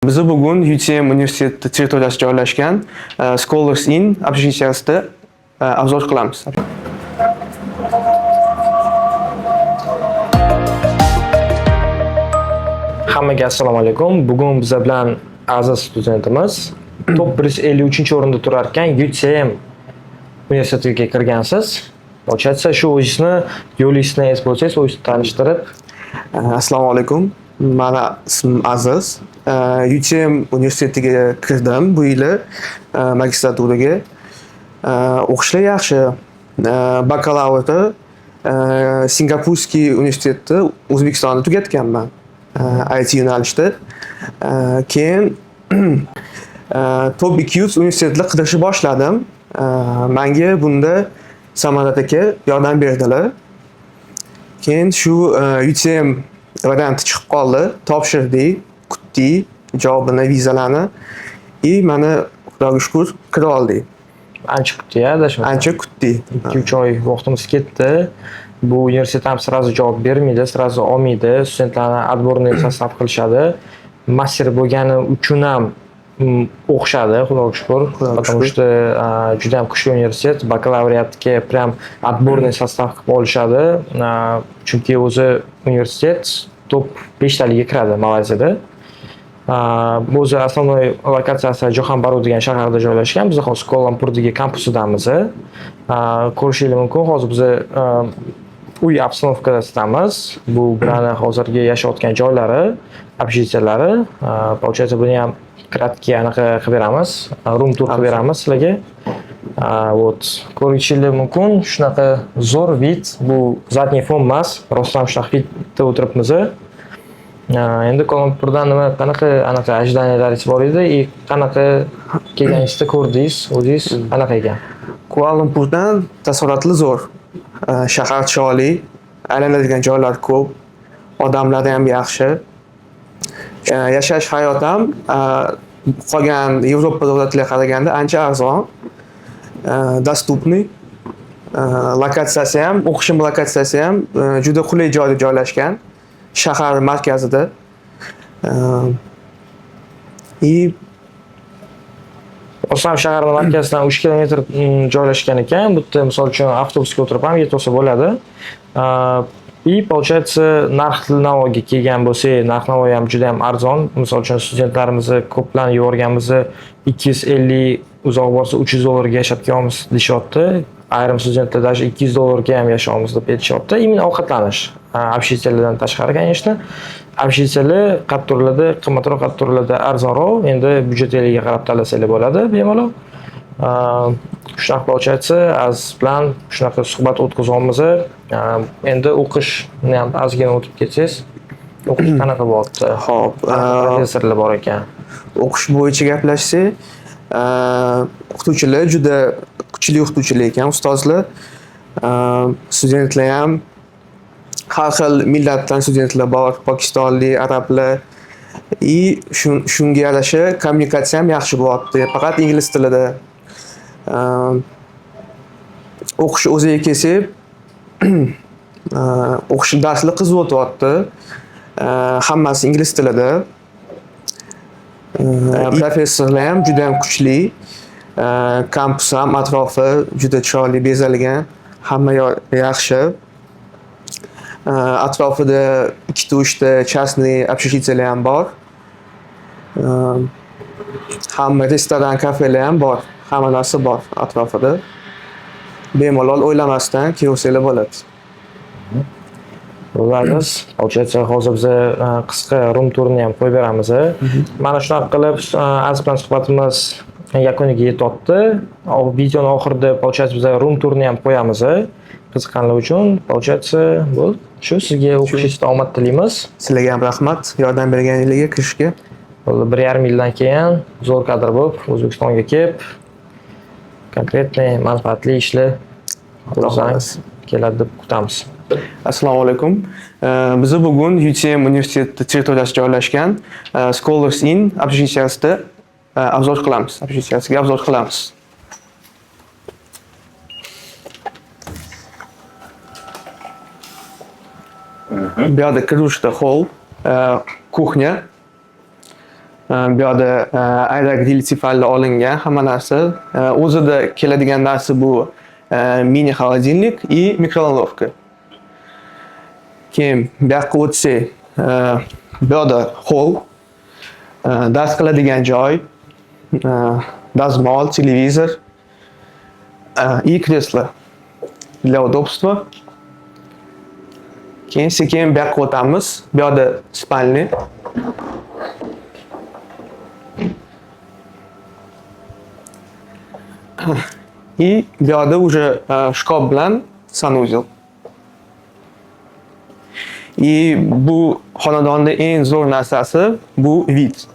Biz bugun UTM universiteti territoriyasida joylashgan Scholars Inn общежитиясida обзор qilamiz. Hammaga assalomu alaykum. Bugun biza bilan aziz studentimiz, top 153-o'rinda turar ekan, UTM universitetiga kirgansiz. Получается, shu o'zingizni yo'lingizni aytib o'tsangiz, o'zingizni tanishtirib. Assalomu alaykum. Mani ismim Aziz. UTM universitetiga kirdim bu yili magistraturaga. O'qishlar yaxshi. Bakalavrni Сингапурский universitetda O'zbekistonda tugatganman. IT yo'nalishida. Keyin top 200 universitetlar qidirishni boshladim. Menga bunda Samadat aka yordam berdilar. Keyin shu UTM varianti chiqib qoldi. Topshirdik, kutdik javobini, vizalarni. И mana, Xudoga shukur, kira oldik. Ancha kutdik, adashmasam. Ancha kutdik. 2-3 oy vaqtimiz ketdi. Bu universitet ham сразу javob bermaydi, сразу olmaydi. Studentlarni отборный состав qilishadi. Master bo'lgani uchun ham o'qishadi, Xudoga shukur. Xudoga Потому shukur. что juda ham kuchli universitet, bakalavriatga прям отборный состав qilib olishadi. Chunki o'zi universitet top 5 taliga kiradi Malayziyada. O'zi основной lokatsiyasi Johor Baru degan shaharda joylashgan. Biz hozir Kuala-Lumpurdagi kampusidamiz. Ko'rishingiz mumkin, hozir biz uy обстановка sidamiz. Bu bularni hozirgi yashayotgan joylari, общежития lari. Получается, buni ham краткий anaqa qilib beramiz, room tour qilib beramiz sizlarga. Вот, ko'rishingiz mumkin, shunaqa zo'r вид. Bu задний fon emas, rostdan shunaqa вид da o'tiribmiz. Endi Kuala-Lumpurdan nima, qanaqa anaqa ожидания laringiz bor edi и qanaqa kelganingizda ko'rdingiz, o'zingiz qanaqa ekan? Kuala-Lumpurdan taassurotli zo'r. Shahar chiroyli, aylanadigan joylar ko'p, odamlari ham yaxshi. Yashash hayot ham qolgan Yevropa davlatlariga qaraganda ancha arzon, доступный. Lokatsiyasi ham, o'qishim lokatsiyasi ham juda qulay joyda joylashgan. Shahar markazida. И Oslam shaharning markazidan 3 kilometr joylashgan ekan. Bu yerda, misol uchun, avtobusga o'tirib ham yetib bo'ladi. И получается, narx navoga kelgan bo'lsak, narx navo ham juda ham arzon. Misol uchun, studentlarimizni ko'plarni yuborganmiz, 250, uzoq borsa 300 dollarga yashab kelyapmiz deyishyapti. Ayrim studentlar даже 200 dollarga ham yashayapmiz deb aytishyapti. Именно ovqatlanish. Общежития lardan tashqari, конечно. Общежития lar qayerdirlarda qimmatroq, qayerdirlarda arzonroq. Endi byudjetinglarga qarab tanlasanglar bo'ladi bemalol. Shunaqa, получается, Aziz bilan shunaqa suhbat o'tkazyapmiz. Endi o'qishni ham ozgina o'tib ketsangiz, o'qish qanaqa bo'lyapti? Xo'p, Qanaqa professorlar bor ekan? O'qish bo'yicha gaplashsak, o'qituvchilar juda kuchli o'qituvchilar ekan, ustozlar. Studentlar ham, har xil millatdan studentlar bor, pokistonlik, arablar. И shunga yarasha kommunikatsiya ham yaxshi bo'lyapti. Faqat ingliz tilida. O'qish o'ziga kelsak, o'qish darslar qiziq o'tyapti. Hammasi ingliz tilida. Professorlar ham juda ham kuchli. Kampus ham, atrofi juda chiroyli bezalgan. Hamma yoq yaxshi. Atrofida ikkita, uchta частный общежития lar ham bor. Hamma restoran, kafelar ham bor. Hamma narsa bor atrofida. Bemalol o'ylamasdan kelaversanglar bo'ladi. Aziz, получается, hozir biz qisqa room tourni ham qo'yib beramiz. Mana shunaqa qilib Aziz bilan suhbatimiz yakuniga yetyapti. Videoni oxirida, получается, biz room tourni ham qo'yamiz. Qiziqqanlar uchun, получается, bo'ldi. Shu, sizga o'qishingizda omad tilaymiz. Sizlarga ham rahmat yordam berganinglarga kirishga. Bo'ldi, 1,5 yildan keyin zo'r kadr bo'lib, O'zbekistonga kelib, конкретный manfaatli ishlar Xudo ko'rsang xohlasa. keladi deb kutamiz. Assalomu alaykum. Biz bugun UTM universiteti territoriyasida joylashgan Scholars Inn общежития sida обзор qilamiz. Общежития siga обзор qilamiz. Bu yoqda kirishda холл, кухня. Bu yoqda aerogrill tifalda olingan hamma narsa. O'zida keladigan narsa bu mini холодильник и микроволновка. Keyin bu yoqqa o'tsak, bu yoqda hol, dars qiladigan joy, dazmol, televizor и kreslo для удобства. Keyin sekin bu yoqqa o'tamiz. Bu yoqda спальня. И bu yoqda уже shkaf bilan санузел. И bu xonadonda eng zo'r narsasi bu вид.